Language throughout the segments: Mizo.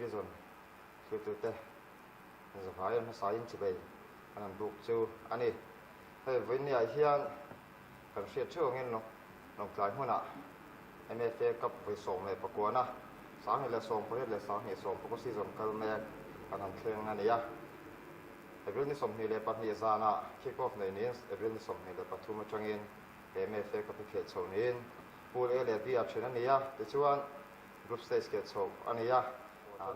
Vision thirtute zavai an hmasain chibei an han buk chu a ni. Hei vawinia hian kan hriat theuh angin Lawngtlai hmunah MFA Cup vawi 19 na 2018 leh 29 season kal mek an han thleng a ni a. April ni 22 zanah kick off nei niin April ni 23 atangin he MFA Cup hi khelh chhoh niin Pool A leh B ah then a ni a, tichuan Group Stage khelh chhoh a ni a.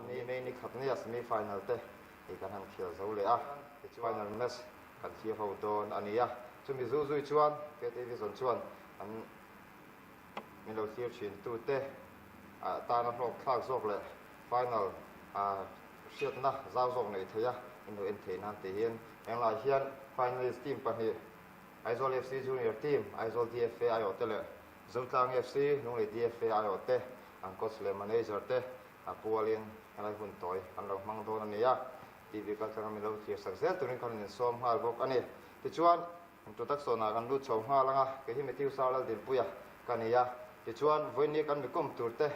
Ni May ni khat nia semi final te hi kan han khel zo leh a, tichuan final match kan thlir ho dawn a ni a. Chumi zu zui chuan KTV zawn chuan an min lo thlir thin tute tana hlawk thlak zawk leh final hriatna zau zawk neih theih a in lo en theih nan tihin englai hian finalist team pahnih Aizawl FC Junior Team, Aizawl DFA aiawhte leh Zotlang FC, Lunglei DFA aiawhte an coach leh manager te a pualin helai hun tawi an lo hmang dawn a ni a, TV kaltlanga min lo thlir sak zel turin khan an insawm nghal bawk a ni. Tichuan, introduction ah kan lut chho nghal ang a, kei hi Matthew Sar Laldinpuia ka ni a, tichuan vawiin kan mi kawm tur te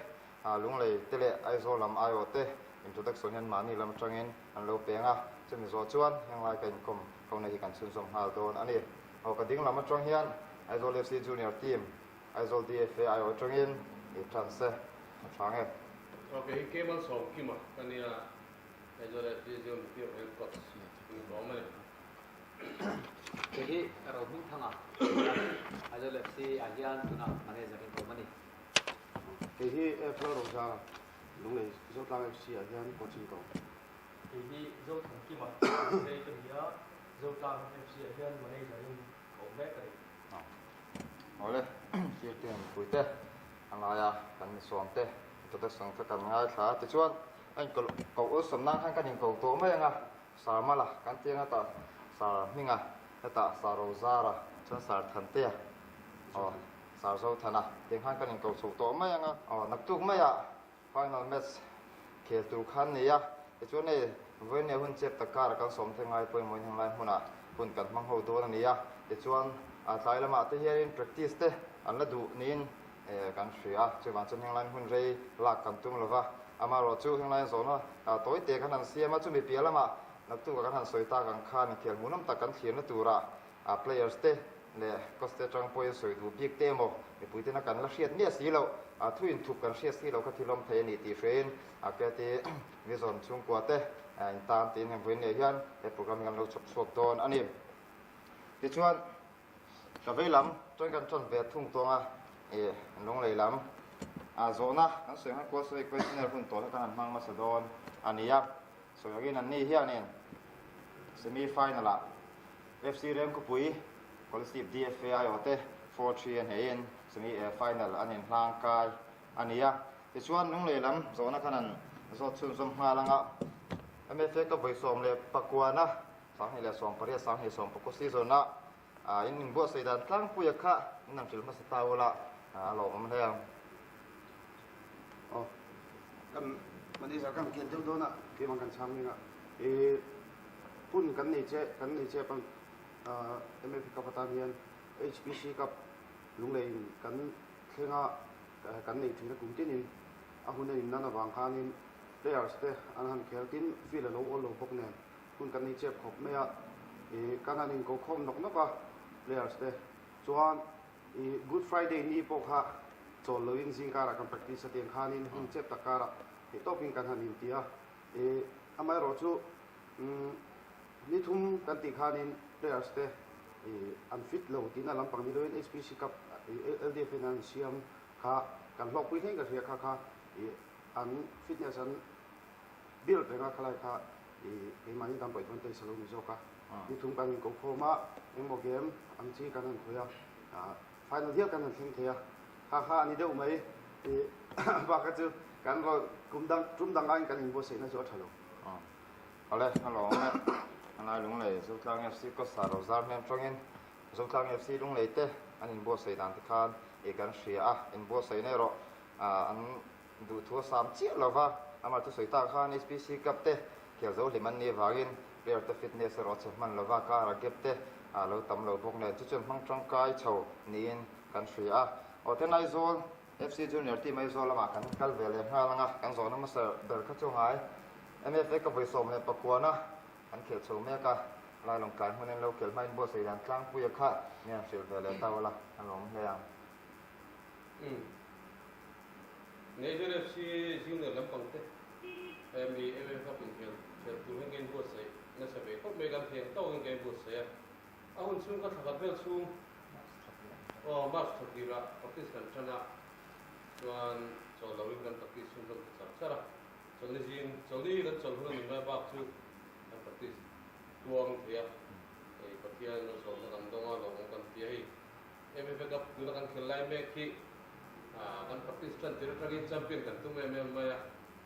Lunglei te leh Aizawl lam aiawhte introduction hian mahni lam atangin an lo peng a, chumi zawh chuan henglai ka inkawm ho na hi kan chhunzawm nghal dawn a ni. Aw ka ding lam atang hian Aizawl FC Junior Team, Aizawl DFA aiawh atangin i tan se a tha nge. Aw kei hi Kemal Sawmkima ka nia, Aizawl FC Junior Team head coach in ka awm a ni. Kei hi Rohmingthanga ka nia, Aizawl FC ah hian tunah manager in ka awm a ni. Kei hi AF Lalroza, Lunglei Zotlang FC ah hian coaching ka awm. Kei hi Zothankima Lunglei ka ni a, Zotlang FC ah hian manager in ka awm mek a ni. Awle, thirte mipuite a ngai a, kan misawm te introduction kha kan ngaithla a, tichuan a inko ko awlsam nan khan kan inko tawh mai ang a, Sir Mala kan ti ang a tah Sir Hminga hetah Sir Rozara chuan Sir Thantea aw Sir Zothana tiang khan kan inko chho tawh mai ang a, aw naktuk maiah Final match khel tur kha an nei a, tichuan hei vawiin hun chep tak kara kan sawm te ngai pawimawhin henglai hmunah hun kan hmang ho dawn a ni a, tichuan tlai lamah te hianin practice te an la duh niin kan hria a, chuvang chuan henglai hun rei lak kan tum lova, amaherawh chu henglai zawhna tawi te khan an siam a, chumi piah lamah naktuk kan han sawi tak ang khan inkhel hmuhnawm tak kan thlirna turah players te leh coach te atang pawhin sawi duh bik te emaw mipui tena kan la hriat miah si loh, thu inthup kan hriat si loh kha thil awm thei a ni tih hrein KT Vision chhungkua te intan tiin heng vawiin leh hian he program hi kan lo chhawp chhuak dawn a ni. Tichuan ka vei lam chuan kan tawn ve thung tawng a, ih lunglei lam zawhna kan sawi ang kual sawi questionnaire hun tawh kha kan han hmang hmasa dawn a ni a, sawi angin anni hianin semi final ah FC Remkhawpui, Kolasib DFA aiawhte 4-3 a hneihin semi final an inhlang kai a ni a. Tichuan Lunglei lam zawhna khan an zawt chhunzawm nghal ang a, MFA Cup vawi 19 na, 2018, 2019 season ah in inbuatsaih dan tlangpuia kha in ang ṭil hmasa ta ula a lawmawm hle ang. Aw, kan manager kan kian deuh dawn a, keimah kan chhang ning a, i hun kan nei che, kan nei chep ang MFA Cup atan hian HPC Cup Lunglei in kan thleng a, kan nei thin a kum tinin a hun a in nan avang khanin players te an han khel tin field a lo awl lo bawk nen hun kan nei chep khawp mai a, i kan han inko khawm nawk nawk a players te chuan I Good Friday ni pawh kha chawl loin zing karah kan practice a tiang khanin hun chep tak karah theih tawpin kan han inti a. I amaherawh chu ni thum kan tih khanin players te i an fit lo tihna lampang ni loin HPC Cup i LDF in an siam kha kan hlawkpui thleng ka hria kha kha i an fitness an build reng a khalai kha i keimahni tan pawh advantage a lo ni zawk a. Ni thum kan inko khawm a, engmaw game ang chi kan han khawih a, final hial kan han thleng thei a, kha kha a ni deuh mai i bak kha chu kan rawn kum dang tum dang aiin kan inbuatsaihna chu a tha lo. Awle, a lawm e. A ngai Lunglei Zotlang FC Costa Rozar hmel tawngin Zotlang FC Lunglei te an inbuatsaih dan te khan i kan hria a, inbuatsaihna erawh an Duhthu a sam chiah lo va, amah thusawi tak khan HPC Cup te khel zo hlim an nih avangin player te fitness erawh a chhe hman lo va, car a gap te a lo tam lo bawk nen chu chuan hmang tangkai chho niin kan hria a. Aw then Aizawl FC Junior team Aizawl lamah kan kal ve leh nghal ang a, kan zawhna hmasa ber kha chu ngai MFA ka vawi 19 a an khelh chho mek a, lai Lawngtlai hmun in lo khelh hmain buatsaih dan tlangpuia kha mi an hrilh ve leh ta ula a lawm hle ang. Umm. Aizawl FC Junior lampang te hemi MFA Cup inkhel khelh tur hian ka inbuatsaih nasa ve khawp mai, kan thei ang tawkin ka inbuatsaih a. A hun chhung ka thla khat vel chhung aw March thla tirah practice kan tan a, chuan chawl loin kan practice chhunzawm ta char char a, chawlhni zing chawlhni hi kan chawlh hun a ni mai bak chu kan practice tuang thei a, hei Pathian malsawmna kan dawng a, lawmawm kan ti a hei MFA Cup tuna kan khel lai mek hi kan practice tan tir atangin champion kan tum em em mai a,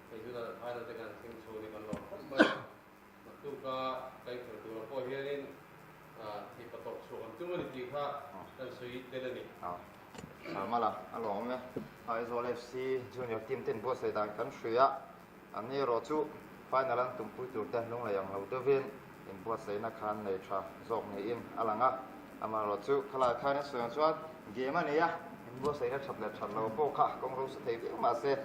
hei tunah final te kan thleng chho ni kan lawm khawp mai a. Naktuka ka inkhelh turah pawh hianin thih patawp chhuak an tum a ni tih kha kan sawi tel a ni. Sarmala a lawm e. Aizawl FC Junior team ten buatsaih dan kan hruih a, an ni erawh chu final an tumpui tur te lunglei ang lo deuhin inbuatsaihna kha an nei tha zawk niin a lang a. Amaherawhchu khalai khan a sawi ang chuan game a nei a, inbuatsaihna that leh that lo pawh kha kawng ro sa thei viau mahse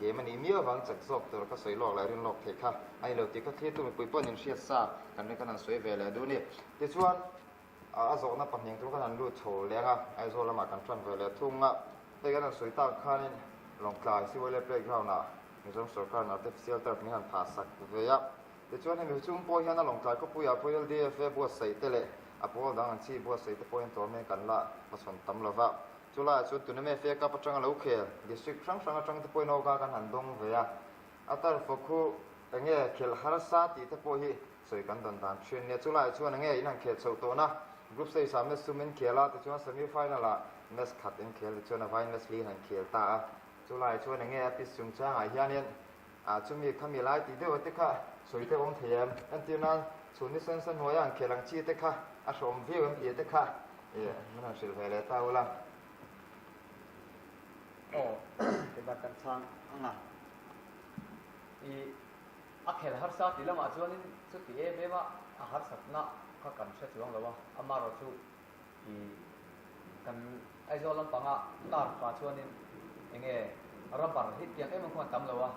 Game a nih miau avang chak zawk tur ka sawi lawk leh rin lawk theih kha a ni lo tih ka thlir tu mipui pawhin in hriat sa kan rin khan an sawi ve leh duh a ni. Tichuan a zawhna pahnih tur khan an lut chho leng a, Aizawl lamah kan tan ve leh thung a, hei kan han sawi tak khanin Lawngtlai Siwale Playground ah Mizoram sorkar in artificial turf min han phah sak ve a. Tichuan hemi chung pawh hian a Lawngtlai khawpuiah pawh LDFA buatsaih te leh a pawl dang ang chi buatsaih te pawhin tournament kan la hmachhawn tam lova. Chu laiah chuan tuna MFA Cup atanga lo khel district hrang hrang atang te pawhin awka kan han dawng ve a, a tarfa khu enge khelh harsa tih te pawh hi sawi kan dawn dan thin nia. Chu laiah chuan enge in han khel chhoh tawhna group stage ah match sum in khel a, tichuan semi final ah match khat in khel tichuan a vain match li in han khel ta a. Chu laiah chuan enge a pitch chungchangah hianin ah chumi khami lai tih deuh te kha sawi te awm thei em? Entir nan chhun ni sen sen hnuaia an khel ang chi te kha a hrawm viau em tih te kha eh min han hrilh ve leh ta ula. Aw keimah kan chhang ang a, i a khel harsa tih lamah chuanin chuti em em a a harsatna kha kan hre chuang lo a, amaherawhchu I kan Aizawl lampanga tar pa chuanin enge rubber hi tiang em em khuan tam lo a,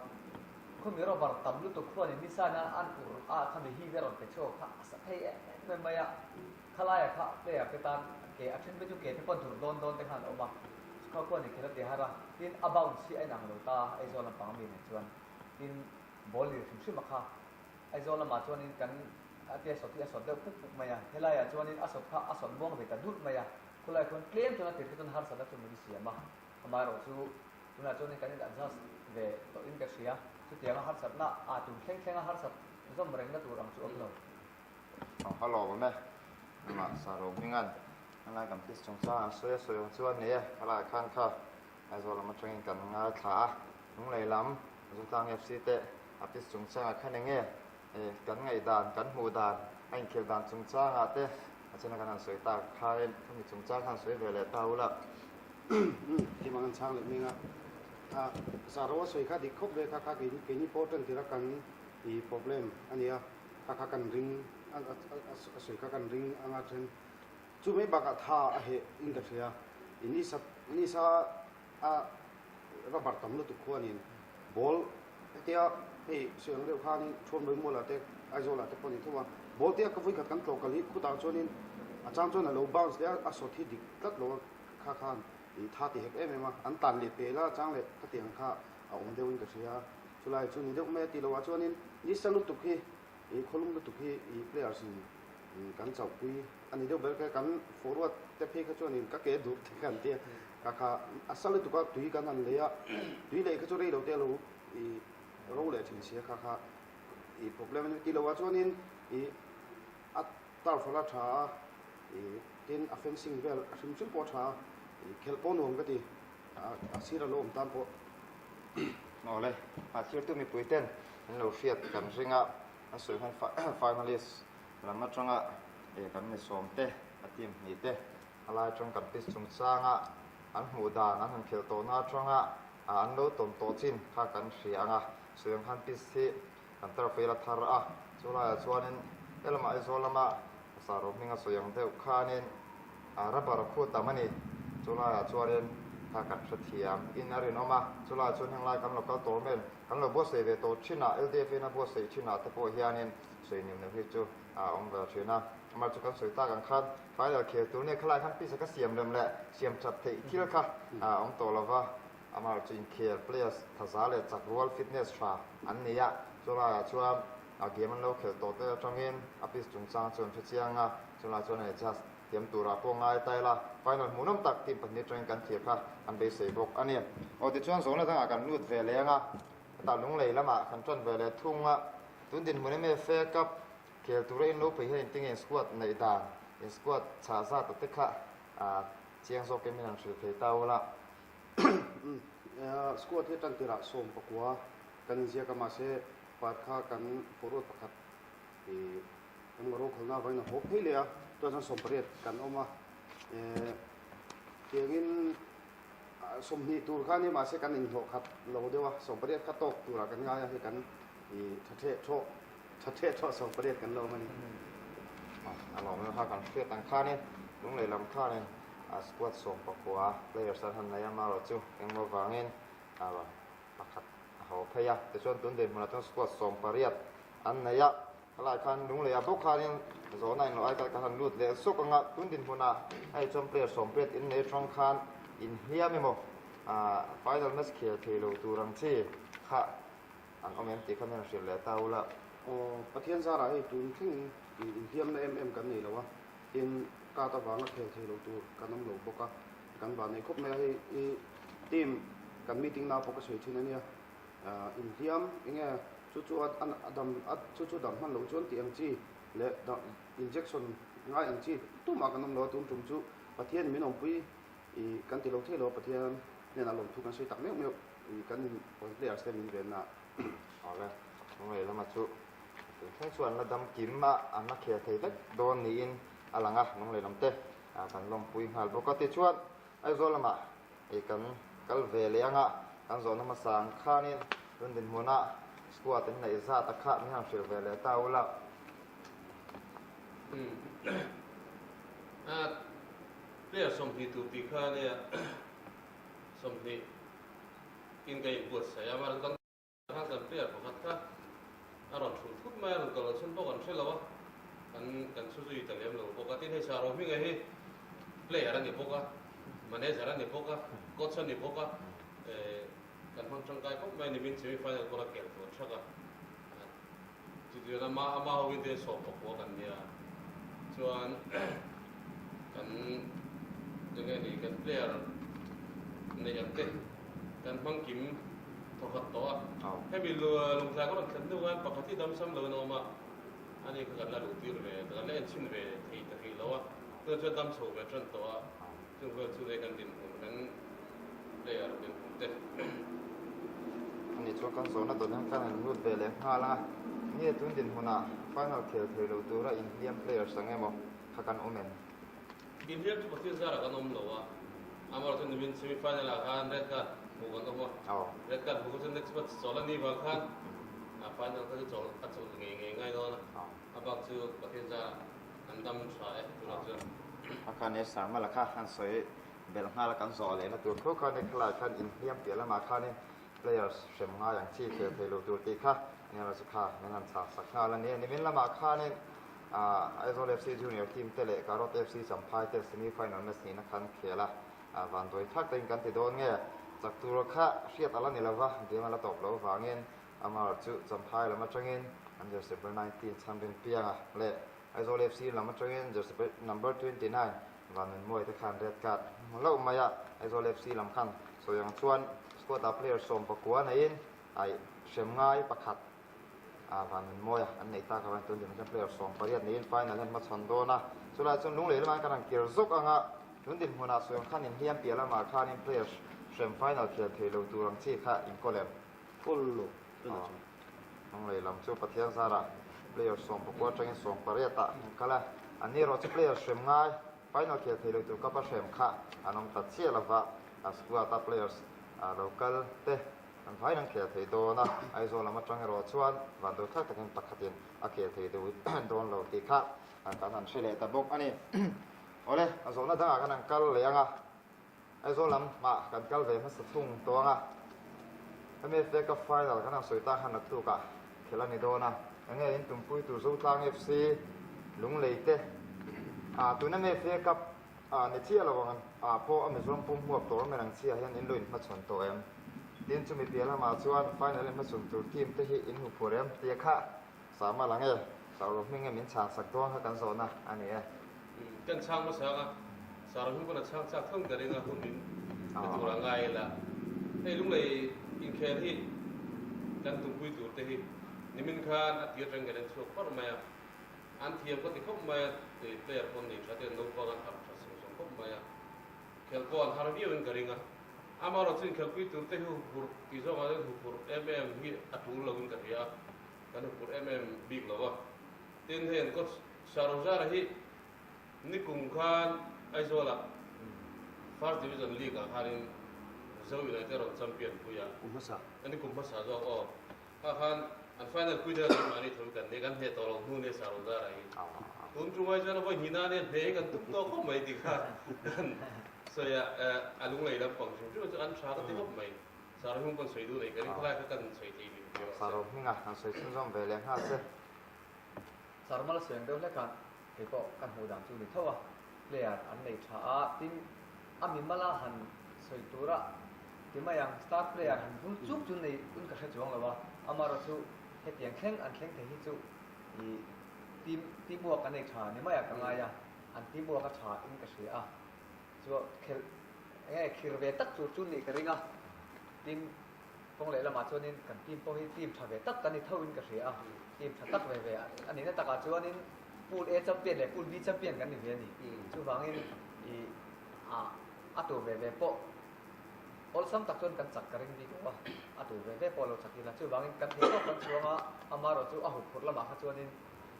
khumi rubber tam lutuk khuanin nisan a an ur a khami hi te rawn pe chhuak kha a sa thei em em mai a, khalaiah kha player te tan ke a then te chu ke te pawh dur dawn dawn te khan a awm a, chukha khuanin khelh a ti har a, tin a bounce hi a inang lo ta Aizawl lampanga mi nen chuan tin ball lir hrim hrim a kha Aizawl lamah chuanin kan A tia sawt hi a sawt deuh puk puk mai a, helaiah chuanin a sawt kha a sawt muang ve ta dulh mai a, khulaiah khuan tlem chuan a tir kha chuan harsatna chu min siam a, amaherawh chu tunah chuanin kan in adjust ve tawhin ka hria, chutianga harsatna ah tun thleng thlenga harsat zawm rengna tur ang chu awm lo. Ang ha lawm awm e, amah Saro hminga'n helai kan pitch chungchang an sawi a sawi ang chuan ni e, helaiah khan kha Aizawl lam atangin kan ngaithla a, Lunglei lam Zotlang FC te a pitch chungchangah khan eng nge Kan ngaihdan, kan hmuh dan, a inkhelh dan chungchangah te a chena kan han sawi tak khain khami chungchang khan sawi ve leh ta ula. Keimah kan chhang leh meng a, a zahro a sawi kha dik khawp ve kha kha keini pawh tan tira kan i problem a nia, kha kha kan ring a sawi kha kan ring anga then chu mai bakah tha a heh in ka hria i nisa nisa a rubber tam lutuk khuanin ball hetia hei sawi ang deuh khanin Thuamlui Mual ah te Aizawl ah te pawh a ni tho a, ball te a ka vawikhat kan tlawh kal hi khutah chuanin a chang chuan a lo bounce leh a, a sawt hi dik tlat lo a kha khan ih tha ti hek em em a, an tan leh pel a chang leh khatiang kha a awm deuhin ka hria a, chulai chu ni deuh mai a tih loh ah chuanin nisa lutuk hi ih khawlum lutuk hi ih players in kan chauhpui a ni deuh ber kha kan forward te phei kha chuanin ka ke dur te kha an tia ka kha a sa lutuk a tui kan han lei a tui lei kha chu rei lo te alo ih ro leh thin sia kha kha ih problem a ni tih loh ah chuanin ih a turf ala tha a ih tin a fencing vel a hrim hrim pawh a tha a ih khelh pawh nuam ka ti a sir a lo awm tan pawh. Awle a thirtu mipui ten an lo hriat kan ring a an sawi khan finalist lam atanga eh kan mi sawm te a team hnih te a lai atang kan pitch chungchanga an hmuh dan an han khelh tawhna atanga an lo tawn tawh chin kha kan hria ang a sawi ang khan pitch hi kan turf vel a thar a chu laiah chuanin helamah Aizawl lama Saro hminga sawi ang deuh khanin rubber a khu tam a ni chu laiah chuanin. Kha kan hrethiam in a rinawm a, chulaiah chuan henglai kan local tournament kan lo buatsaih ve tawh thin a, LDF in a buatsaih thin ah te pawh hianin sawi nem neuh hi chu a awm ve thin a. Amah chu kan sawi tak ang khan final khel tur nia khalai khan pisa ka siam rem leh siam that theih thil kha a awm tawh lo va, amah chu inkhel players thaza leh chak rual fitness tha an nei a, chulaiah chuan a game an lo khelh tawh te atangin a pitch chungchang chu an hrechiang a, chulaiah chuan a adjust Thiam turah pawh ngai ta ila, final hmuhnawm tak team 2 atangin kan thlir kha an beisei bawk a ni. Aw tichuan zawhna dangah kan lut ve leh anga, hetah Lunglei lamah kan tan ve leh thung a, tun dinhmun MFA Cup khel tura in lo phei hian inti nge in squad neih dan, in squad chhah zat a te kha chiang zawkin min han hrilh thei ta ula. Squad hi tan tirah 19 kan inziak a, mahse parkha kan forward pakhat i Engmaw rokhalna avangin a haw phei leh a, chuan chuan 18 kan awm a, tiangin 20 tur kha a ni mahse kan inhlawh khat lo deuh a, 18 kha tawk turah kan ngai a, hei kan i tha theh thawh tha theh thawh 18 kan lo awm a ni. A lawmna kha kan hriat ang khanin Lunglei lam khanin squad 19 players an han nei a, amaherawhchu engmaw vangin pakhat a haw phei a, tichuan tun dinhmunah chuan squad 18 an nei a. Helai khan Lungleiah bawk khanin zawhna inlo ai kal kan han lut leh sawk ang a, tun dinhmunah hei chuan player 18 in nei atang khan inhliam emaw ah final match khel thei lo tur ang chi kha an awm em tih kha min rawn hrilh leh ta ula. Aw, Pathian zarah hei tun thlengin inhliamna em em kan nei lo a, tin card avanga khel thei lo tur kan awm lo bawk a, kan vah nei khawp mai a, hei i team kan meeting na pawh ka sawi thin a nia. Inhliam enge chu chu a dam a chu chu dam hman loh chuan tih ang chi leh injection ngai ang chi tumah kan awm lo a tun tum chu Pathian min awmpui i kan ti lo thei lo a Pathian hnenah lawmthu kan sawi tak meuh meuh i kan in players te min venna. Awle, Lunglei lama chu tun thleng chuan an la dam kim a, an la khel thei vek dawn niin a lang a, Lunglei lam te kan lawmpui nghal bawk a. Tichuan Aizawl lamah Hei kan kal ve leh anga kan zawhna hmasa ang khanin tun dinhmuna squad in neih zat a kha min han hrilh ve leh ta ula. Player 20 tur tih kha nia 20 in ka inbuatsaih a, mahse kan Khan kan player pakhat kha a rawn thulh thut mai a, rawn kal chhun pawh kan hre lo a, kan kan chhu zui ta lem lo bawk a. Tin hei Saro Hminga hi player a ni bawk a, manager a ni bawk a, coach a ni bawk a, kan hmang tangkai khawp mai a ni. Min semi final pawh a kel tawh thak a. Chutiang ama ama ho in te 19 kan nia chuan kan enge ni kan player neih ang te kan hmang kim thawkhat tawh a hemi lungtlai ka rawn thlen hnu khan pakhat hi damsam lo in a awm a ani kha kan la luh tir ve kan la enchhin ve thei ta hrih lo a tunah chuan dam chho ve tan tawh a. Chung vel chu nei kan dinhmun kan player dinhmun te. Ani chuan kan zawhna dawn hian kan han lut ve leh nghal a, nge tun dinhmunah final khel thei lo tura inhliam players ang emaw kha kan awm em? Inhliam chu Pathian zarah kan awm lo a, amaherawhchu chuan nimin semi final ah khan red card hmuh kan awm a, red card hmuh kha chuan next match chawlh a nih vang khan final kha chu chawlh a chawlh ngei ngei ngai dawn a, a bak chu Pathian zarah An dam tha e tunah chuan. A khan e Sarmala kha han sawi belh nghal a kan zawh lehna tur tho khan e khalai khan inhliam piah lamah khanin players hrem ngai ang chi khel thei lo tur tih kha nia chu kha min han chhak sak nghal a ni a. Nimin lamah khanin Aizawl FC Junior team te leh Karot FC Champhai te semi final match nihna khan khel a, vanduai thlak takin kan ti dawn nge chak tur kha hriat a la ni lova game a la tawp loh vangin Amar chu Champhai lam atangin an jersey number 19 chhan rin pianga leh Aizawl FC lam atangin jersey number 29 Vanunmuai te khan red card hmu loh mai a, Aizawl FC lam khan sawi ang chuan squad ah player 19 neiin aih hrem ngai pakhat ah Vanunmuaia an neih tak avangin tun dinhmun chuan player 18 neiin final hian hmachhawn dawn a, chulaiah chuan Lunglei lamah kan han kir zawk ang a, tun dinhmunah sawi ang khan inhliam piah lamah khanin player hrem final khel thei lo tur ang chi kha inkawl em? Kawl lo tunah chuan. Lunglei lam chu Pathian zarah player 19 atangin 18 ah an kal a, an ni erawh chu player hrem ngai final khel thei lo tur cup a hrem kha an awm ta chiah lova, a squad a players lo kal te an vaiin an khel thei dawn a, Aizawl lam atang erawh chuan vanduai thlak takin pakhatin a khel thei dawn lo tih kha kan han hre leh ta bawk a ni. Awle, a zawhna dangah khan an kal leh ang a. Aizawl lam ah kan kal ve hmasa thung tawh ang a, MFA Cup final kan han sawi tak khan naktuk ah khelh a ni dawn a, enge in tumpui tur Zotlang FC Lunglei te ah tuna MFA Cup ah ni chiah lo ang ah pawh a Mizoram pum huap tawh rawm en ang chiah hian in lo inhmachhawn tawh em? Tin chumi piah lamah chuan final inhmachhawn tur team te hi in hmuphur em? Tia kha Sama lang e, Sauro hming e min chhan sak dawn kha kan zawhna a ni e. Kan chhang hmasa ang a, Sauro hming pawn a chhang chak thung ka ring a, hun min pe tur a ngai ila. Hei lunglei inkhel hi kan tumpui tur te hi nimin khan a tir reng kan en chhuak parh mai a, an thiam ka ti khawp mai a, player pawn nei tha te an naupang an harh tha sawng sawng khawp mai a, khelh pawh an har viau in ka ring a. Amaherawhchu inkhelhpui tur te hi huphurh tih zawngah chuan huphurh em em hi a tul lo in ka hria a. Kan huphurh em em bik lo a. Tin, hei an coach Sarozara hi nikum khan Aizawlah First Division League ah khanin Zo United rawn champion pui a. Kum hmasa. Nikum hmasa zawk aw. Kha khan an final pui deuh kan mahni tho kan nia, kan hneh tawh lo hnu nia Sarozara hi. Tun tumah chuan a vawi hnih na nia hneh hi kan tum tawh khawp mai tih kha kan sawi a, a lunglei lampang hrim hrim chu an tha ka ti khawp mai. Sar hming pawn sawi duh nei ka ring khalai kha kan sawi thei bik viau a Sar hminga han sawi chhunzawm ve leh nghal che. Sar mal sawi deuh hlek a, kei pawh ka hmuh dan chu ni tho a, player an nei tha a, tin a mi mala han sawi tura ti mai ang, star player han vul chuk chu nei un ka hre chuang lo a, amaherawhchu hetiang thleng an thleng thei hi chu i team team work an nei tha ni mai ah ka ngai a, an team work a tha in ka hria a. Chu khelh enge khir ve tak tur chu nih ka ring a, tin kawng leh lamah chuanin kan team pawh hi team tha ve tak kan ni tho in ka hria a, team tha tak ve ve a nihna takah chuanin Pool A champion leh Pool B champion kan ni ve a ni. Chuvangin i a a tur ve ve pawh awlsam tak chuan kan chak ka ring bik lo a, a tur ve ve pawh lo chak ila chuvangin kan thei tawk kan chhuang a, amaherawh chu a huphurh lamah kha chuanin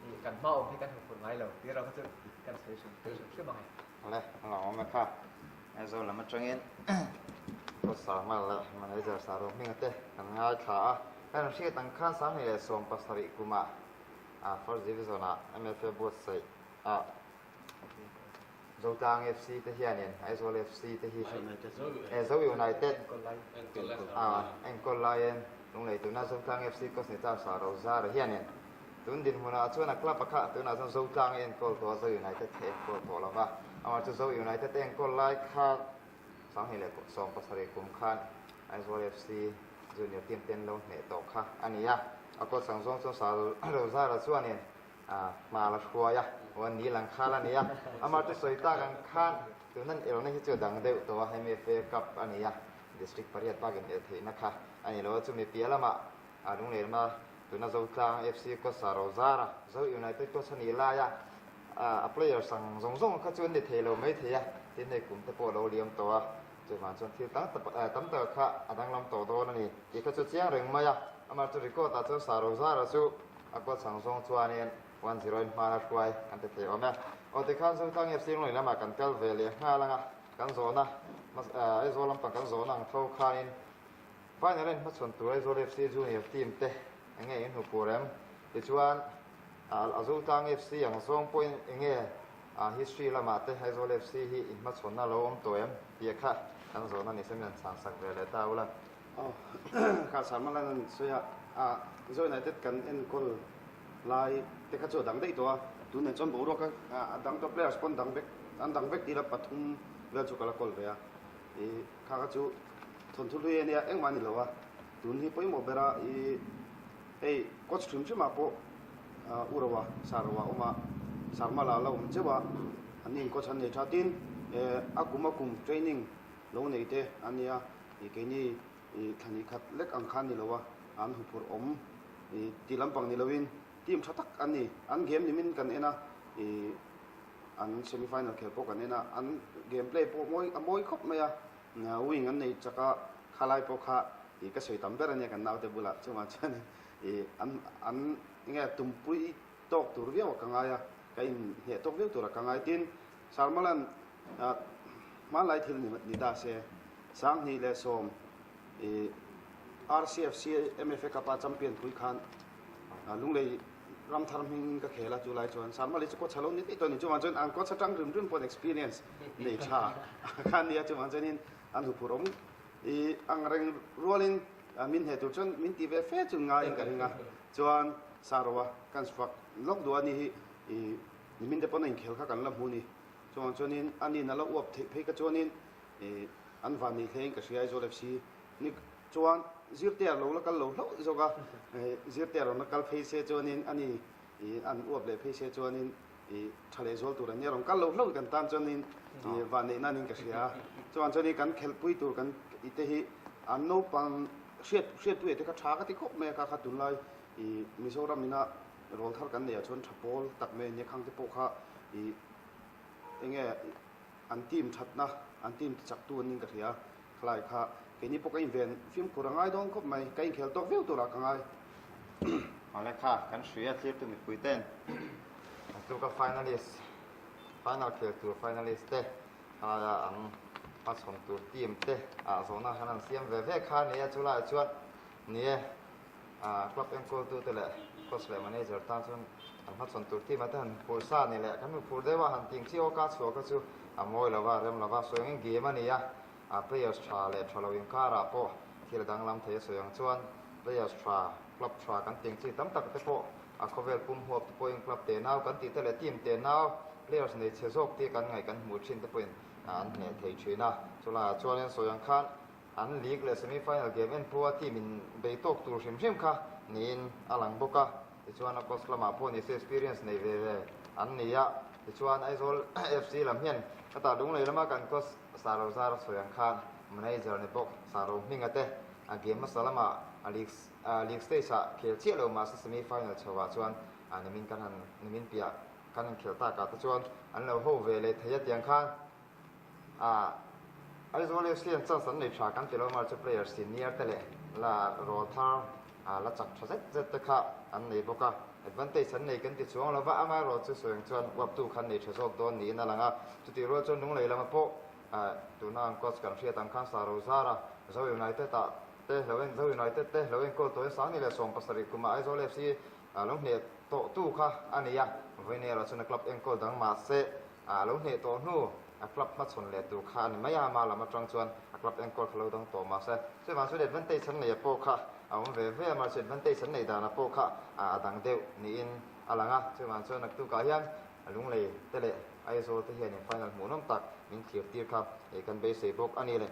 i kan hma awm hi kan huphurh ngai lo tih erawh kha chu kan sawi hrim hrim ang e. Awle, a lo awm e kha. Aizawl lam atangin Coach Sarmal leh Manager Saru Hminga te kan ngaithla a. Kan hriat ang khan 2017 kumah First Division ah MFA buatsaih ah Zotlang FC te hianin Aizawl FC te hi Zo United enkawl laiin Lunglei tuna Zotlang FC coach ni ta Saru Zara hianin Tun dinhmunah chuan a club a kha tunah chuan Zotlang a enkawl tawh a, Zo United kha enkawl tawh lo va. Amah chu Zo United a enkawl lai kha 2017 kum khan Aizawl FC Junior team te an lo hneh tawh kha a ni a. A coach ang zawng chuan Sir Rozara chuanin hma la hruai a, aw ni lang khal a ni a. Amah chu sawi tak ang khan tun an elna hi chu a dang deuh tawh a, hemi FA Cup a ni a, District pariat bakin el theihna kha a ni lo a, chumi piah lamah A lunglelna tuna Zotlang FC coach a Rozara, Zo United coach a nih laia a players ang zawng zawng kha chu an ni thei lo mai thei a, tin hei kum te pawh a lo liam tawh a, chuvang chuan thil tam tak tam tak kha a danglam tawh dawn a ni tih kha chu chiang reng mai a. Amah chu record ah chuan Sa Rozara chu a coach ang zawng chuanin 1-0 in hman a hruai kan ti thei awm e. Aw tikhan Zotlang FC lunglei lamah kan kal ve leh nghal ang a, kan zawhna Aizawl lampang kan zawhna ang tho khanin Final en hmachhawn tur Aizawl FC Junior team te enge in hmu pur em? Tichuan Azultlang FC ang zawng pawhin enge history lamah te Aizawl FC hi in hmachhawnna lo awm tawh em? tih kha kan zawhna ni se min han chhang sak ve leh ta ula. Aw kha Sarmalan an sawi a, Zo United kan enkawl lai te kha chu a dang daih tawh a, tunah chuan boruak a dang tawh players pawh an dang vek an dang vek tih la pathum vel chu ka la kawl ve a. I kha kha chu thawnthu hlui a nia engmah a ni lo a, tun hi pawimawh ber a i hei coach hrim hrim ah pawh u Roa Sar Roa a awm a, Sar Mala a la awm cheuh a, an ni in coach an nei tha tin a kum a kum training lo nei te an nia i keini i thla hnih khat lek ang kha a ni lo a, an huphurh awm i ti lampang ni lo in team tha tak an ni, an game nimin kan en a i. An semi final khel pawh kan en a, an game play pawh mawi a mawi khawp mai a, wing an nei chak a, khalai pawh kha ih ka sawi tam ber a nia kan naute bulah chungah chuan ih an an enge tumpui tawk tur viau a ka ngai a, ka in hneh tawk viau tur a ka ngai. Tin, Sarmalan hmanlai thil ni ni ta se, 2010 ih RCFC MFA Cup a champion pui khan Lunglei. Ramthar hmingin ka khel a, chulai chuan Sarmali chu coach a lo ni daih tawh a ni. Chuvang chuan an coach atang rim rim pawhin experience nei tha kha a nia, chuvang chuanin an huphurh awm i ang reng rualin min hneh tur chuan min ti ve fe chu ngaiin ka ring a. Chuan Saroa kan fak lawk duh a ni hi i nimin te pawn a inkhel kha kan la hmu a ni. Chuvang chuanin a nin a la uap theih phei ka chuanin i an van nei hlein ka hria Aizawl FC ni chuan Zirtea lo la kal lo hlauh zawk a, Zirtea rawn la kal phei se chuanin a ni i an uap leh phei se chuanin i tha leh zual tur an nia rawn kal lo hlauh kan tan chuanin i van neih nan in ka hria a. Chuvang chuanin kan khelhpui tur kan i te hi an naupang hriat hriatpuia te kha tha ka ti khawp mai a kha kha tunlai i Mizoram ina rawl thar kan neih ah chuan tha pawl tak mai an nia khang te pawh kha i enge an team thatna an team tichaktu an ning ka hria khalai kha keini pawh ka inven fimkhur a ngai dawn khawp mai ka inkhel tawk viau turah ka ngai. Awle kha kan hria thlirtu mipui ten an tluk a finalist final khel tur finalist te khalaia an hmachhawn tur team te ah zawhna khan an siam ve ve kha nia chulaiah chuan ni e. Club enkawltute leh coach leh manager tan chuan an hmachhawn tur team ah te han phur sa ni leh kan hmu phur deuh a, han ting chiau a ka chhuah kha chu a mawi lo va, rem lo va, sawi angin game a ni a, players tha leh tha lo inkarah pawh thil a danglam thei a sawi ang chuan players tha, club tha kan ting chi tam tak te pawh a khawvel pum huap te pawhin club tenau kan tih te leh team tenau players nei chhe zawk te kan ngaih kan hmuh thin te pawhin an hneh thei thin a, chulaiah chuanin sawi ang khan An league leh semi final game en pawha team in bei tawk tur hrim hrim kha niin a lang bawk a, tichuan a coach lamah pawh nise experience nei ve ve an ni a, tichuan Aizawl FC lam hian hetah Lunglei lama kan coach Saro Zara sawi ang khan manager ni bawk Saro Hminga te a game hmasa lamah a league league stage ah khel chiah lo mahse semi final chho ah chuan nimin kan han nimin piah kan inkhel takah te chuan an lo ho ve leh thei a tiang khan A Aizawl FC an chance an nei tha kan ti lo mar chu player senior te leh la rawl thar la chak tha zet zet te kha an nei bawk a, advantage an nei kan ti chuang lo va, amaherawh chu sawi ang chuan uaptu kha an nei tha zawk dawn niin a lang a, chutih rual chuan Lunglei lama pawh tuna an coach kan hriat ang khan Saro Zara, Zo United ah te lo en Zo United te lo enkawl tawhin Sangni leh 70 kumah Aizawl FC lo hneh tawh tu kha a ni a, vawiin erawh chuan a club enkawl dang mahse A lo hneh tawh hnu, a club hmachhawn leh tur kha a ni mai a, ama lam atang chuan a club enkawl kha lo dang tawh mahse chuvang chuan advantage an neih pawh kha a awm ve ve a, mahse advantage an neih danah pawh kha a dang deuh niin a lang a, chuvang chuan naktukah hian Lunglei te leh Aizawl te hianin final hmuhnawm tak min thlir tir kha kan beisei bawk a ni le.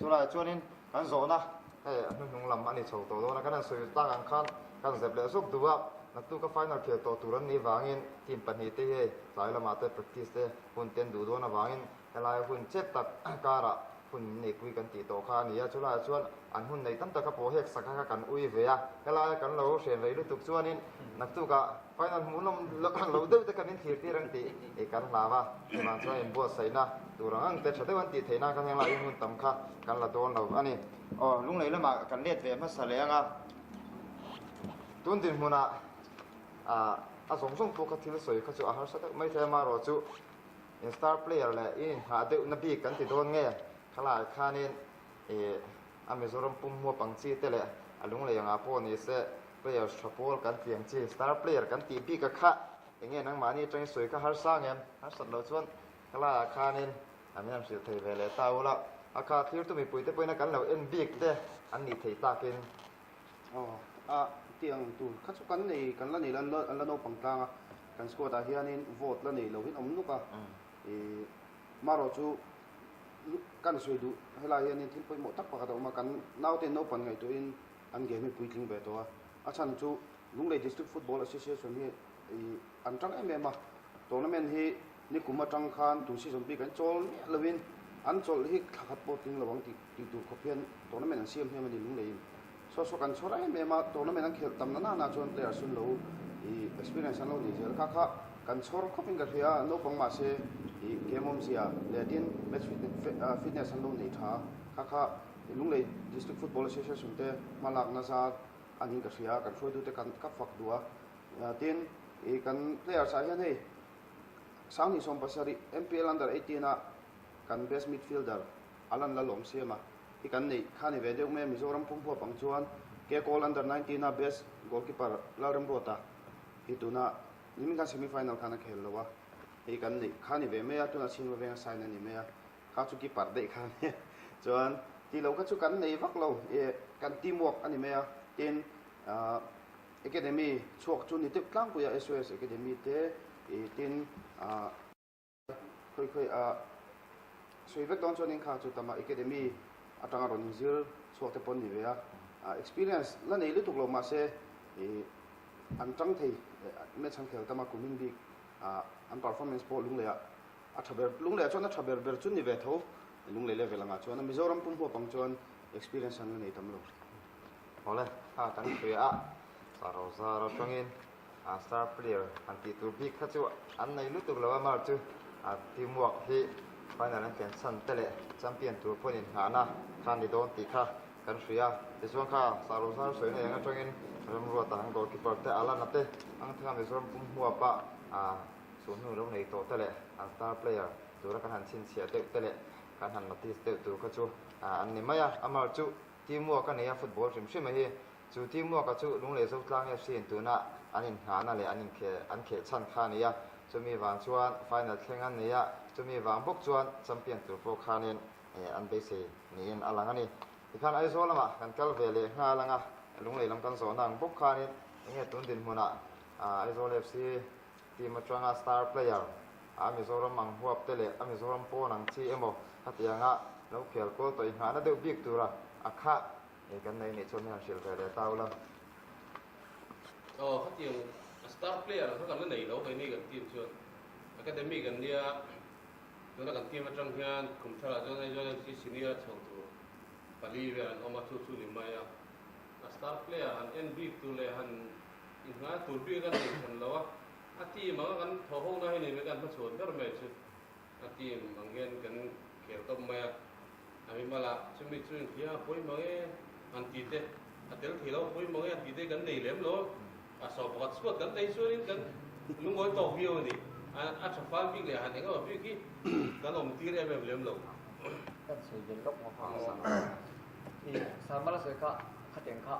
Chulaiah chuanin kan zawhna hei a hnuhnung lam a ni chho tawh dawn a, kan han sawi tak ang khan kan zep leh zawk duh a, naktuka final khel tawh tur an nih vangin team pahnihte hi hei Tlai lamah te practice te hun te an duh dawn avangin helai hun chep tak karah hun min neihpui kan tih tawh kha a ni a, chulaiah chuan an hun neih tam taka pawh hek sak a kha kan ui ve a, helaia kan lo hren rei lutuk chuanin naktukah final hmuhnawm lo deuh te kan inthlir tir ang tih kan hlau a, chuvang chuan inbuatsaihna tur ang ang te tha deuh an tih theih nan khan heng laiin hun tam kha kan la dawn lo a ni. Aw, Lunglei lamah kan let ve hmasa leh ang a, tun dinhmunah Ah, a zawng zawng pawh kha thil sawi kha chu a harsa deuh mai thei a, amaherawh chu in star player leh in inhah deuhna bik kan ti dawn nge? Khalaiah khanin ih a Mizoram pum huap ang chi te leh a lunglei angah pawh ni se players tha pawl kan tih ang chi star player kan tih bik a kha enge nangmahni atangin sawi kha harsa ang em? Harsat loh chuan khalaiah khanin an hian hrilh thei ve leh ta ula, a kha thlirtu mipuite pawhin a kan lo en bik te an nih theih takin Aw, a tiang tur kha chu kan nei, kan la nei lo, an la naupang tlang a, kan squad ah hianin vote la nei lo hi an awm nuk a, ih marawh chu kan sawi duh helai hianin thil pawimawh tak pakhat a awm a, kan naute naupan ngaihtuahin an game hi puitling ve tawh a, a chhan chu Lunglei District Football Association hi ih an tang em em a, tournament hi nikum atang khan tun season bik an chawl miah lovin an chawlh hi thla khat pawh tling lo ang tih tih tur khawp hian tournament an siam hnem a ni Lungleiin. Saw saw kan chhawr em em a, tournament an khelh tam na nana chuan players an lo ih experience an lo nei zel kha kha kan chhawr khawp in ka hria a, naupang mahse ih game awmzia leh tin match fitness an lo nei tha kha kha Lunglei District Football Association te hma lakna zar a niin ka hria a, kan hruaitute kan ka fak duh a, tin ih kan players ah hian hei 2017 MPL Under 18 a kan best midfielder Alan Lalawm siam a. hi kan neih kha ni ve deuh mai a, Mizoram pum huap ang chuan Kekawl Under 19 a best goalkeeper Lalremruata. Hi tuna nimin khan semi final khan a khel lo a, hei kan neih kha ni ve mai a, tuna chhingva venga sign a ni mai a, kha chu keeper daih kha a nia. Chuan tih loh kha chu kan nei vak lo, ih kan team work a ni mai a, tin ah academy chhuak chu ni deuh tlangpui a, SOS academy te ih tin ah. Khawi khawi a sawi vek dawn chuanin kha chu tama academy atanga rawn inzir chhuak te pawh an ni ve a, experience la nei lutuk lo mahse ih an tang thei match an khel tama kumin bik an performance pawh lunglei ah a tha ber lunglei ah chuan a tha ber ber chu ni ve tho lunglei level angah chuan a Mizoram pum huap ang chuan experience an la nei tam lo. Awle kha kan hria a, Saroza atangin A star player han tih tur bik kha chu an nei lutuk lo a, mar chu a team work hi final an ken chhan te leh champion tur pawhin inngahna kha a ni dawn tih kha kan hria. Tichuan kha Sarozar sawina eng atangin Remruata ang goalkeeper te Alana te ang thlenga Mizoram pum huapa a chhunhnu lo nei tawh te leh an star player tura kan han chhinchhiah deuh te leh kan han notice deuh tur kha chu an ni mai a. Amar chu team work a nei a football hrim hrim a hi. Chu Teamwork-a chu Lunglei Zotlang FC in tuna an inngahna leh an inkhel an khelh chhan kha a ni a, chumi vang chuan final thleng an nei a, chumi vang bawk chuan champion tur pawh khanin an beisei niin a lang a ni. Tikhan Aizawl lamah kan kal ve leh nghal ang a, Lunglei lam kan zawhna ang bawk khanin enge tun dinhmunah Aizawl FC team atanga star player a Mizoram ang huap te leh a Mizoram pawn ang chi emaw khatianga lo khel kual tawh inngahna deuh bik tura a khah Hei kan nei nih chuan min han hrilh ve leh ta ula. Aw khatiang a star player kha kan la nei lo keini kan team chuan academy kan nia tuna kan team atang hian kum tharah chuan Aizawl FC senior a chho tur pali vel an awm a chu chu ni mai a a star player han en bik tur leh han inhngai tur bik a nei hran lo a a team anga kan thawh ho na hi ni mai kan hmachhuan ber mai chu a team ang hian kan khel tawp mai a. A mimal ah chumi chu inhria a pawi mang e an ti te, a tel thei lo a pawi mang e an ti te kan nei lem lo. A saw pakhat chhuat kan nei chuanin kan lungawi tawk viau a ni. A tha fal bik leh han eng emaw bik hi kan awm tir em em lem lo. Kan sawi vel lawk ngawt a. I Sarmala sawi kha khateng kha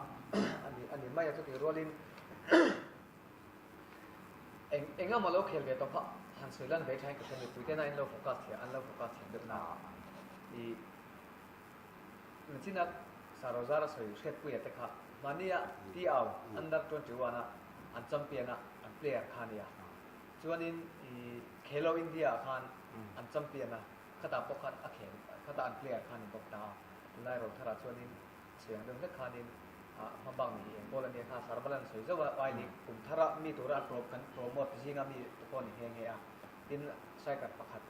a ni a ni mai a chutih rualin Eng eng emaw lo khel ve tawh kha han sawi lan ve thain ka hria mipui tena in lo focus thiam an lo focus thiam deuh na i Nachina Sarozara sawi Hriatpuia te kha hmania Tiau under 21 a an champion a an player kha ania chuanin i Khelo India ah khan an champion a khatah pawh khan a khel khatah an player kha ni bawk ta a tunlai Rothara chuanin Chhiang deuh hlek khanin hma bak ni hi eng pawl a nia kha Sarvalan sawi zauh a, Oil hi kum thara mi tura a pro kan promote zinga mi te pawh a ni nghe nghe a, tin striker pakhat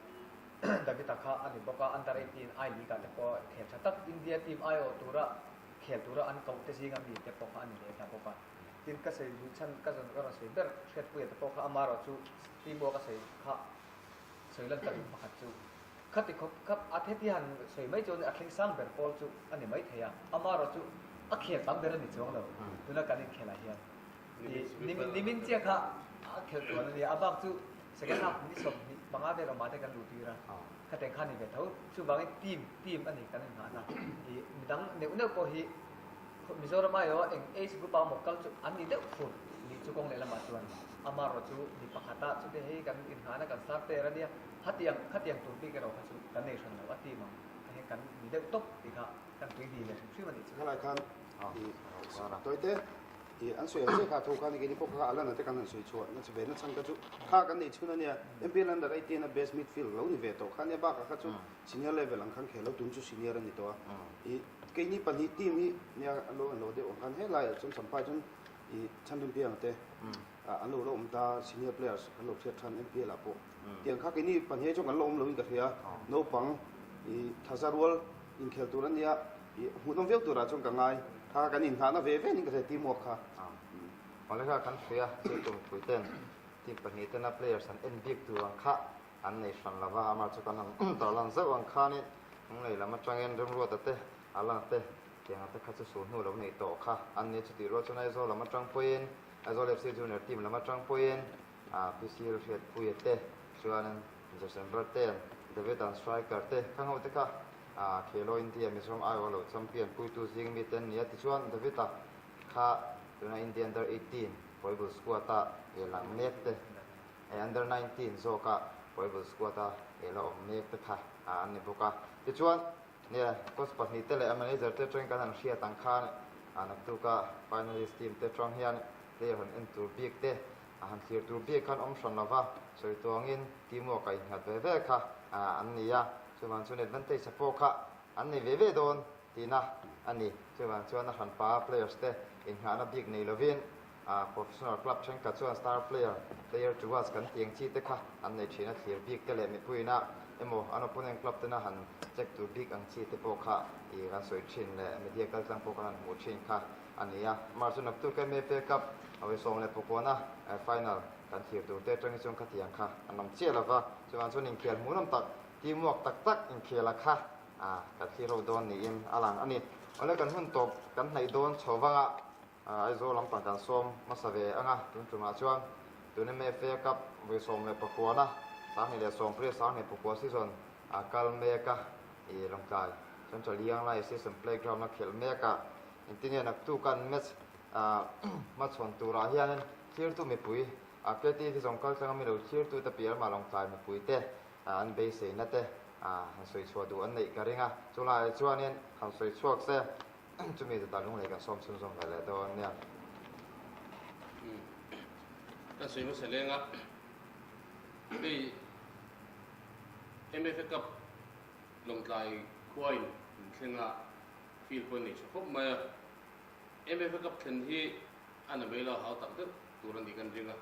David-a kha a ni bawk a, under 18 I League ah te pawh khel tha tak India team aiawh tura khel tura an koh te zinga mi te pawh kha a ni leh ta bawk a, tin ka sawi duh chhan ka zawn ka rawn sawi ber Hriatpuia te pawh kha amaherawh chu team work a sawi kha sawi lan ta duh pakhat chu. Khati khawp khap a theti han sawi mai chuan a thleng sang ber pawl chu a ni mai thei a, amaherawh chu a khel tam ber a ni chuang lo tuna kan inkhelah hian. Nimin chiah kha a khel tuan a nia, a bak chu second half ni 25 vel awmah te kan luh tir a, khateng kha a ni ve tho. Chuvangin team team a ni kan innghahna. Midang neuh neuh pawh hi Mizoram aiawh eng age group a maw kal chu an ni deuh fur nih chu kawng lehlamah chuan amaherawh chu mi pakhata chute hei kan innghahna kan star player a nia. Khatiang khatiang tur bik erawh kha chu kan nei hran lo a team ang kha hian kan ni deuh tawp tih kha kan tui hni leh hrim hrim a nih chu. Helai khan i tawite i an sawi ang chiah kha tho khan keini pawh kha Alana te kan han sawi chhuah na ve nachang kha chu kha kan nei chhun a nia MPL under 18 a best midfield lo ni ve tawh kha nia bakah kha chu senior level ang khan khel lo tun chu senior a ni tawh a i keini pahnih team hi nia an lo an lo deuh ang khan helaiah chuan Champhai chuan i Chhandun Pianga te an lo la awm ta senior players an lo hriat than MPL ah pawh Tiang kha keini pahnih chu kan la awm loin ka hria. Naupang i thaza rual inkhel tur a nia, i hmuhnawm viau turah chuan ka ngai. Kha kan inhnahna ve ve niin ka hria team work kha. Awle kha kan hria chu tumpui ten team pahnih tena players an en bik tur ang kha an nei hran lova, amah chu kan han tarlan zauh ang khanin Lunglei lam atangin Remruata te, Alana te tianga te kha chu sul hnu lo nei tawh kha an ni. Chutih rual chuan Aizawl lam atang pawhin Aizawl FC Junior team lam atang pawhin PC Hriatpuia te chuan Joseph Bartel, David an striker te khang ho te kha Khelo India Mizoram aiawh lo champion puitu zing mi te an ni a. Tichuan David-a kha tuna India under 18. Pawibul squad-a eh lang mek te, eh under 19 zawka Pawibul squad-a eh la awm mek te kha an ni bawk a. Tichuan, nia coach pahnihte leh a manager te atangin kan han hriat ang khan naktuka finalist team te atang hian player han en tur bik te, a han thlir tur bik khan awm hran lova, sawi tuangin teamwork a innghat ve ve kha an ni a, chuvang chuan advantage a pawh kha an nei ve ve dawn tihna a ni. Chuvang chuan a hranpa players te inngahna bik nei lovin professional club thenkhat chuan star player, player to watch kan tih ang chi te kha an nei thin a, thlir bik te leh mipuiina emaw an opponent club tena han check tur bik ang chi te pawh kha ih kan sawi thin leh media kaltlang pawh kan han hmuh thin kha a ni a. March chu naktuk MFA Cup awi 19 final kan thlir tur te atangin chuan khatiang kha an awm chiah lova, chuvang chuan inkhel hmuhnawm tak, teamwork tak tak inkhela kha kan thlir ho dawn niin a lang a ni. Awle kan hun tawp kan hnaih dawn chho vanga Aizawl lampang kan sawm hmasa ve ang a, tun tumah chuan tun MFA Cup vawi 19 na 2018 24 season a kal mek a, i Lawngtlai Central Young Lai Association Playground a khelh mek a, engtinge naktuk an match hmachhawn turah hianin thlirtu mipui a KTV zawng kal tlang a mi lo thlirtute piah lamah Lawngtlai mipuite an beiseina te han sawi chhuah duh an neih ka ring a, chulaiah chuanin han sawi chhuak se chumi zata lunglei kan sawm chhunzawm ve leh dawn nia. Kan sawi hmasa leng a, hei MFA Cup Lawngtlai khuain min thleng a, field pawh a nei tha khawp mai a. MFA Cup thlen hi a na mai lo hau tak deuh tur a nih kan ring a,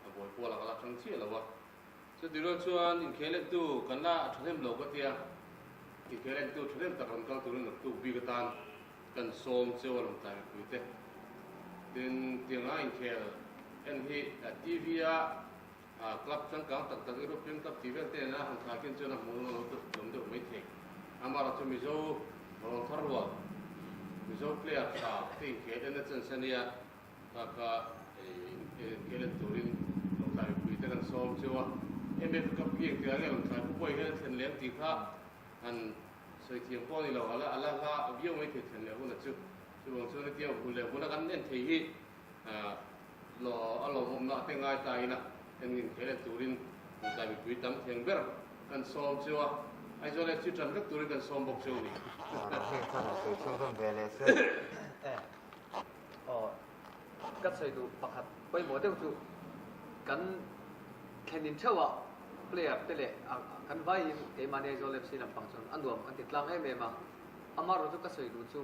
a buai pual a ka la tang chiah lo a. Chutih rual chuan inkhel entu kan la thahnem lo ka tia, inkhel entu thahnem tak rawn kal turin naktuk bik atan kan sawm cheu a Lawngtlai mipuite. Tin, tianga inkhel en hi TV-a Club changkang tak tak European club tih vel te nena han thlai khin chuan a hmuh lo lawm deuh mai thei. Amaherawhchu Mizo rawn thar rual, Mizo player tha te inkhel en a chance a nia, kha kha inkhel en turin Lawngtlai mipui te kan sawm cheu a. MF Cup hi engtikah nge Lawngtlai khawpuai hian a thlen leh ang tih kha han sawi thiam pawh a ni lo, a la a la hla viau mai thei thlen leh hunah chu. Chuvang chuan hetiang hun leh hmuna kan en thei hi A lawmawmna a te ngai ta ila eng inkhel en turin Lawngtlai mipui tam theng ber kan sawm cheu a, Aizawl FC tan vek turin kan sawm bawk cheu a ni. Heng khan a sawi chhunzawm ve leh se. Aw, ka sawi duh pakhat pawimawh deuh chu kan thlenin theuh a player te leh kan vaiin keimahni Aizawl FC lampang chuan a nuam an ti tlang em em a, amaherawhchu chu ka sawi duh chu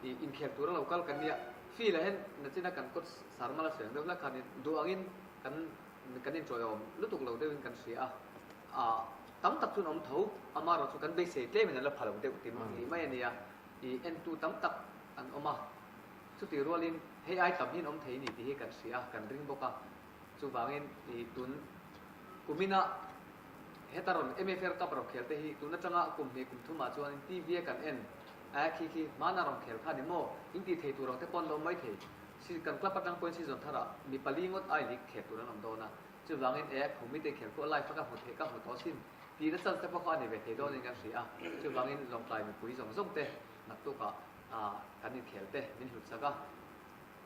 I inkhel tura lo kal kan nia, field ah hian nachina kan coach Sarmala sawi ang deuh hlak khanin duh angin kan kan inṭawiawm lutuk lo deuhin kan hria a, ah tam tak chu an awm tho, amaherawh chu kan beisei tlemin an la pha lo deuh ti tih mai a nia, i entu tam tak an awm a, chutih rualin hei ai tam hi an awm thei ni tih hi kan hria a, kan ring bawk a, chuvangin i tun kumina heta rawn MFR Cup rawn khel te hi tun atanga kum hnih kum thumah chuanin TV a kan en A khi khi, hmana rawn khel kha ni maw? In tih thei tur ang te pawh an lo mai thei. Si, kan club atang pawhin season tharah mi pali ngawt ai league khel tur an awm dawn a. Chuvangin e, khumi te khel khu a live a ka hmu theih ka hmu tawh sin tihna chance te pawh kha a ni ve thei dawnin kan hria a. Chuvangin Lawngtlai mipui zawng zawng te naktukah kan inkhel te min hlut sak a,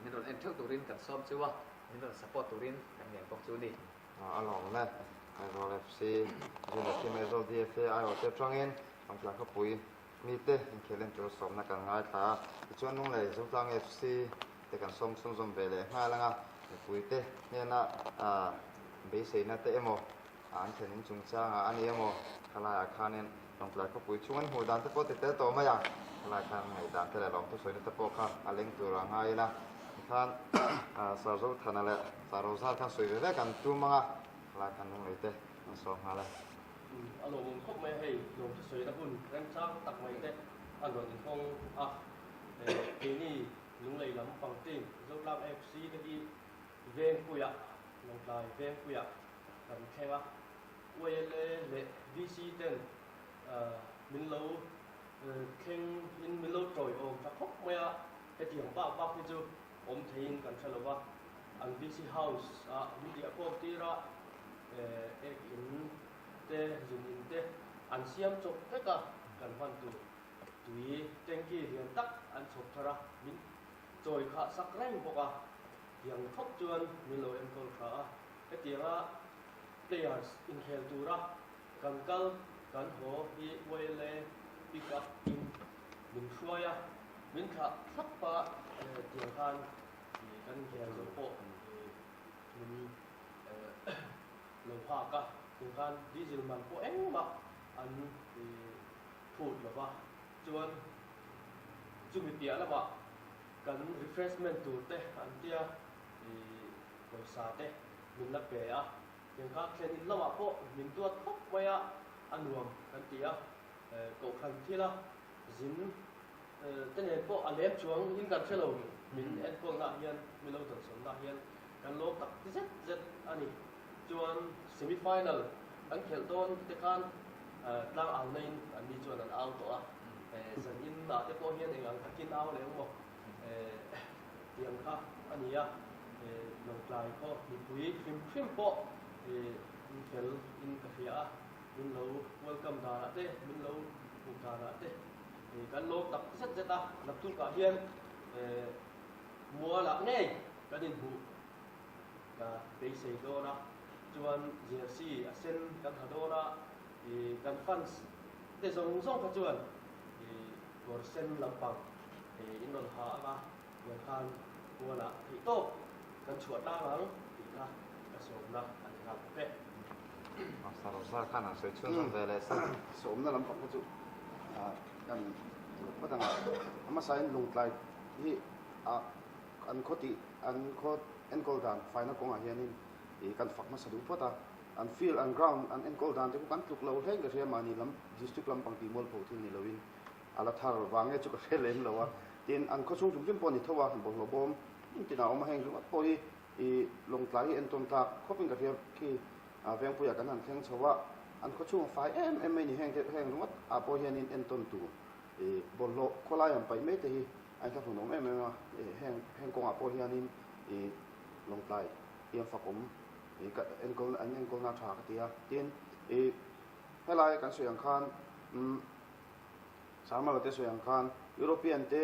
min rawn en theuh turin kan sawm chu a, min rawn support turin kan ngen bawk chu a ni. A lawm e, Aizawl FC, Junior Team Aizawl DFA aiawh te atangin Lawngtlai khawpui Mite inkhel en tur sawmna kan ngaithla a, tichuan Lunglei Zotlang FC te kan sawm chhunzawm ve leh nghal ang a, mipuite hnena beiseina te emaw an thlen in chungchangah a ni emaw khalaiah khanin Lawngtlai khawpui chhung an hmuh dan te pawh ti tel tawh mai a, khalai khan ngaihdan te leh lawmthu sawina te pawh kha a leng tur a ngai ila, tikhan Sir Zothana leh Sir Rozar khan sawi ve ve kan tum ang a, khalai khan Lunglei te an sawm nghal a. A lawmawm khawp mai a hei, lawmthu sawina hun remchang tak mai te a rawn inhawng a. Keini Lunglei lam pang team Zotlang FC te hi Vengpuiah, Lawngtlai Vengpuiah kan thleng a. YLA leh VC ten min lo thleng in min lo tawiawm tha khawp mai a, hetiang bak bak hi chu awm theiin kan hre lo va. An VC house ah min riah khawm tir a, ek in te, zun in te an siam chawp vek a, kan hman tur tui tanky lian tak an chhawp thar a, min chawi khah sak reng bawk a. Tiang khawp chuan min lo enkawl tha a, hetianga players inkhel tura kan kal kan haw hi YLA pick up in min hruai a, min thlah thlap a, tiang khan kan inkhel zawh pawh min lo nghak a, tiang khan diesel man pawh engmah an phut lo va, chuan chumi piah lamah Kan refreshment tur te an tia ih pawisa te min la pe a, tiang kha thlen in lamah pawh min duat khawp mai a, a nuam kan ti a, kohhran thila zin te nen pawh a lem chuang in kan hre lo, min enkawlna ah hian min lo dawnsawnna ah hian kan lawm tak zet zet a ni. Chuan semi final kan khelh dawn te khan tlang au na in an ni chuan an au tawh a, zan in ah te pawh hian eng ang takin au leh emaw tiang kha a ni a, Lawngtlai khaw mipui hrim hrim pawh in fel in ka hria a, min lo welcome dan ah te min lo hmuh dan ah te kan lawm tak zet zet a, naktuk ah hian mual ah ngei kan inhmuh. Ka beisei dawn a, chuan jersey a sen kan ha dawn a, ih kan fans te zawng zawng kha chuan ih kawr sen lampang ih in rawn ha ang a, tiang khan mualah theih tawp kan chhuah tlang ang tih kha ka sawmna a ni nghal bawk e. Sir Zar khan an sawi chhunzawm ve leh sa. Sawmna lampang kha chu kan uluk phawt ang a, a hmasain Lungtlai hi a An khaw tih, an khaw enkawl dan faina kawngah hianin ih kan fak hmasa duh phawt a, an field, an ground an enkawl dan te khu kan tluk lo hleng ka hria mahni lam district lampang tih mualpho thil ni loin a la thar vang nge chu ka hre lem lo a, tin an khaw chhung hrim hrim pawh a ni tho a, bawlhhlawh bawm hmun tinah a awm a, heng ringawt pawh hi ih Lawngtlai hi entawn tlak khawpin ka hria khi Vengpuiah kan han thleng chho a, an khaw chhung a fai em em mai ni heng te heng ringawt ah pawh hianin entawn tur ih bawlhhlawh khawlai an paih mai te hi A inthlahrun awm em em a, heng heng kawngah pawh hianin ih Lawngtlai hi an fakawm ih ka enkawl an enkawlna tha ka ti a, tin ih helai kan sawi ang khan umm Sarmala te sawi ang khan European te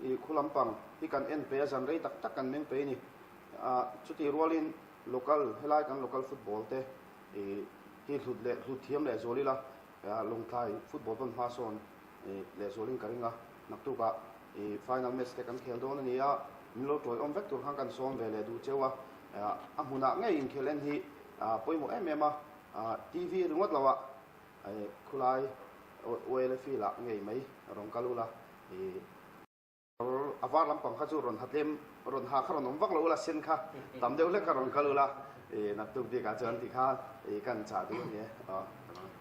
ih khu lampang hi kan en pe a zan rei tak tak kan meng pe a ni ah chutih rualin local helai kan local football te ih hi hlut leh hlut thiam leh zual ila Lawngtlai football pawn hma sawn lehzualin ka ring a, naktukah i final match te kan khel dawn a ni a, min lo tawiawm vek tur khan kan sawm ve leh duh cheu a, a hmunah ngei inkhel en hi pawimawh em em a, TV ringawt loah khulai ULA field ah ngei mai rawn kal ula. A var lampang kha chu rawn ha tlem, rawn ha kha rawn awm vak lo ula, sen kha tam deuh hlek kha rawn kal ula, i naktuk bikah chuan ti kha i kan chah duh a ni e. Aw, ka lawm e.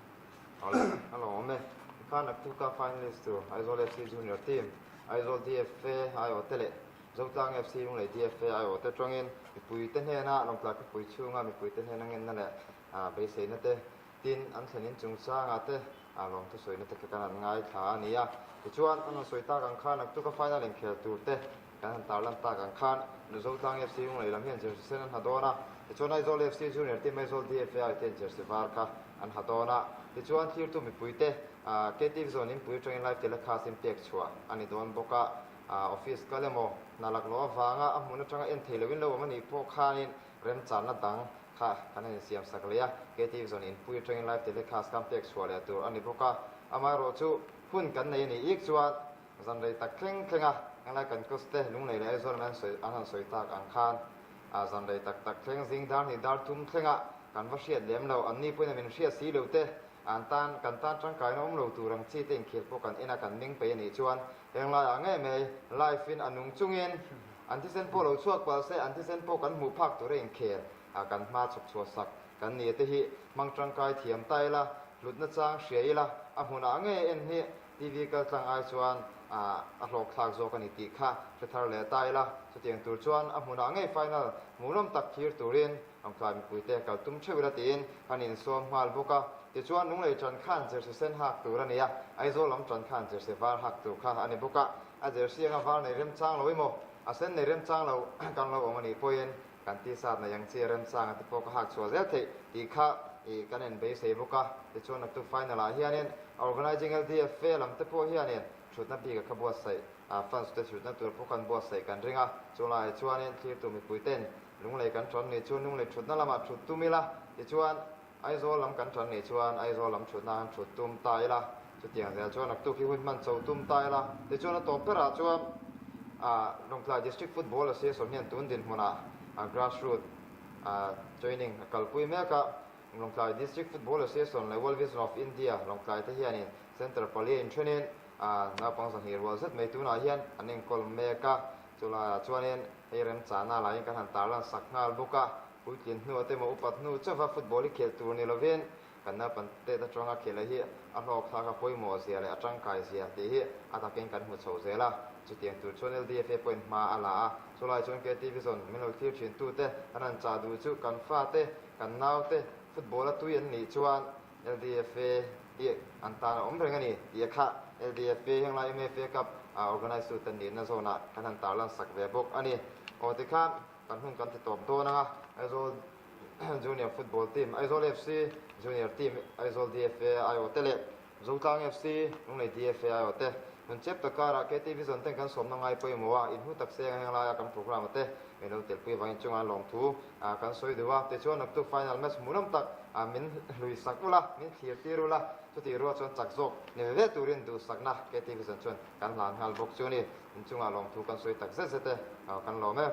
Awle, ka lawm e. Tikhan naktuka finalist tur Aizawl FC Junior Team, Aizawl DFA aiawh te leh Zotlang FC Lunglei DFA aiawh te atangin mipuite hnena Lawngtlai khawpui chhunga mipuite hnena ngenna leh beiseina te Tin, an thlen in chungchangah te lawmthu sawina te kha kan han ngaithla a ni a. Tichuan, an han sawi tak ang khan naktuka final inkhel tur te kan han tarlan tak ang khan Nuzotlang FC Lunglei lam hian jersey sen an ha dawn a. Tichuan, Aizawl FC Junior team Aizawl DFAI te hian jersey var kha an ha dawn a. Tichuan, thlirtu mipui te KTV zawn inpui atangin live telecast in pek chhuah a ni dawn bawk a. Office kal emaw, hna laklawh avanga a hmun atanga en thei loin lo awm a nih pawh khanin remchanna dang Kha kan han insiam sak leh a, KTV zawn inpui atangin live telecast khan pek chhuah leh tur a ni bawk a. Amaherawhchu, hun kan nei a nih ik chuan zan rei tak thleng thleng a, englai kan coach te Lunglei leh Aizawl an sawi an han sawi tak ang khan zan rei tak tak thleng zing dar hnih dar thum thlenga kan va hriat lem lo, an ni pawhin a min hriat si lo te, an tan kan tan tangkaina awm lo tur ang chi te inkhel pawh kan en a kan meng peih a nih chuan englaiah ngei mai live in a nung chungin An thisen pawh lo chhuak palh se, an thisen pawh kan hmuh phak tur a inkhel a, kan hma chhawp chhuah sak kan ni te hi hmang tangkai thiam ta ila, hlutna chang hria ila, a hmunah ngei en hi TV kal tlang ai chuan a hlawk thlak zawk a ni tih kha hre thar leh ta ila, chutiang tur chuan a hmunah ngei final hmuhnawm tak thlir turin Lawngtlai mipuite kal tum theuh ila tiin kan insawm nghal bawk a, tichuan Lunglei tan khan jersey sen hak tur a ni a, Aizawl lam tan khan jersey var hak tur kha a ni bawk a. A jersey anga var nei remchang lo emaw, a sen nei remchang lo kan lo awm a nih pawhin kan t-shirt nei ang chi a remchang a ti pawh ka hak chhuah zel theih tih kha ih kan en beisei bawk a. Tichuan naktuk final ah hianin organizing LDFA lam te pawh hianin. Thutna bik a kha buatsaih a, fans te thutna tur pawh khan buatsaih kan ring a. Chulaiah chuanin thlirtu mipuiten Lunglei kan tan nih chuan Lunglei thutna lamah thut tum ila, tichuan Aizawl lam kan tan nih chuan Aizawl lam thutna han thut tum ta ila, chutiang zel chuan naktuk hi hun hman cho tum ta ila, tichuan a tawp berah chuan Lawngtlai District Football Association hian tun dinhmunah grassroot training a kalpui mek a. Lawngtlai District Football Association leh World Vision of India Lawngtlai te hianin Centre pali a inthenin naupang 200 rual zet mai tunah hian an enkawl mek a. Chulaiah chuanin hei remchahna laiin kan han tarlan sak nghal bawk a, puitlin hnu ate emaw upat hnu chauha football hi khelh tur ni lovin kan naupang tet atanga khelh hi a hlawk thlak a pawimawh zia leh a tangkai zia tih hi a takin kan hmu chho zel a. Chutiang tur chuan LDFA pawhin hma a la a, chulaiah chuan KTV zawn min lo thlir thin tute an han chah duh chu kan fate Kan naute football a tui an nih chuan LDFA hi an tan a awm reng a ni tih a kha LDFA henglai MFA Cup organise tu te nihna zawnah kan han tarlan sak ve bawk a ni. Aw tikhan kan hun kan ti tawp dawn ang a, Aizawl Junior Football Team, Aizawl FC Junior Team, Aizawl DFA aiawh te leh Zotlang FC, Lunglei DFA aiawh te hun chep tak karah KT Vision ten kan sawmna ngai pawimawh a, inhmu tak seng a heng laia kan programme te min lo telpui avangin chunga lawmthu kan sawi duh a. Tichuan naktuk final match hmuhnawm tak min hlui sak ula, min thlir tir ula, chutih rual chuan chak zawk ni ve ve turin duhsakna KT Vision chuan kan hlan nghal bawk chu a ni. Inchunga lawmthu kan sawi tak zet zet e, kan lawm e.